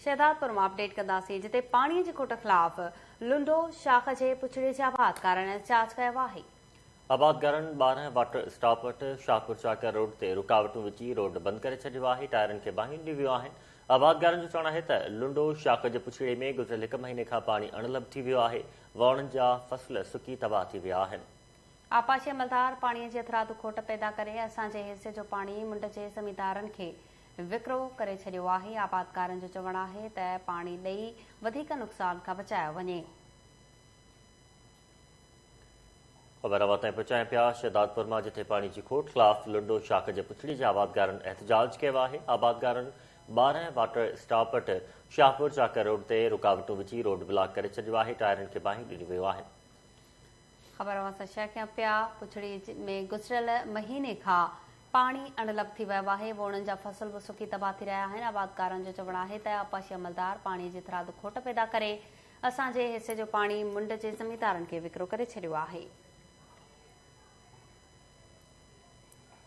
شهدادپور مان اپڊيٽ ڪنداسين جتي پاڻي جي کوٽ خلاف لنڊو شاخ جي پڇڙي جي آبادگارن احتجاج ڪيو آهي. آبادگارن 12 واٽر اسٽاپ وٽ شاهپور چاڪر روڊ تي رڪاوٽون وجهي روڊ بند ڪري ڇڏيو آهي، ٽائرن کي باهيون ڏنيون ويون آهن. آبادگارن جو چوڻ آهي ته لنڊو شاخ جي پڇڙي ۾ گذريل هڪ مهيني کان پاڻي اڻلڀ ٿي ويو آهي، ووڻن جا فصل سڪي تباهه ٿي ويا آهن. آبپاشي عملدار پاڻي جي هٿرادو کوٽ پيدا ڪري اسان جي حصي جو پاڻي منڊ جي زميندارن کي وڪرو ڪري ڇڏيو آهي، آبادگارن جو چوڻ آهي ته پاڻي ڏئي وڌيڪ نقصان کان بچايو وڃي. خبر اوهان تائين پهچايون پيا شهدادپور مان جتي پاڻي جي کوٽ خلاف لنڊو شاخ جي پڇڙي جي آبادگارن احتجاج ڪيو آهي، آبادگارن 12 واٽر اسٽاپ وٽ شاهپور چاڪر روڊ تي رڪاوٽون وجهي روڊ بلاڪ ڪري ڇڏيو آهي، ٽائرن کي باهيون ڏنيون ويون آهن. خبر اوهان سان شيئر ڪيان پيا پڇڙي ۾ گذريل مهيني کان پاڻي اڻلڀ ٿي ويو آهي، ووڻن جا فصل به سڪي تباهه ٿي رهيا آهن، آبادگارن جو چوڻ آهي ته آبپاشي عملدار پاڻي جي هٿرادو کوٽ پيدا ڪري اسان جي حصي جو پاڻي منڊ جي زميندارن کي وڪرو ڪري ڇڏيو آهي.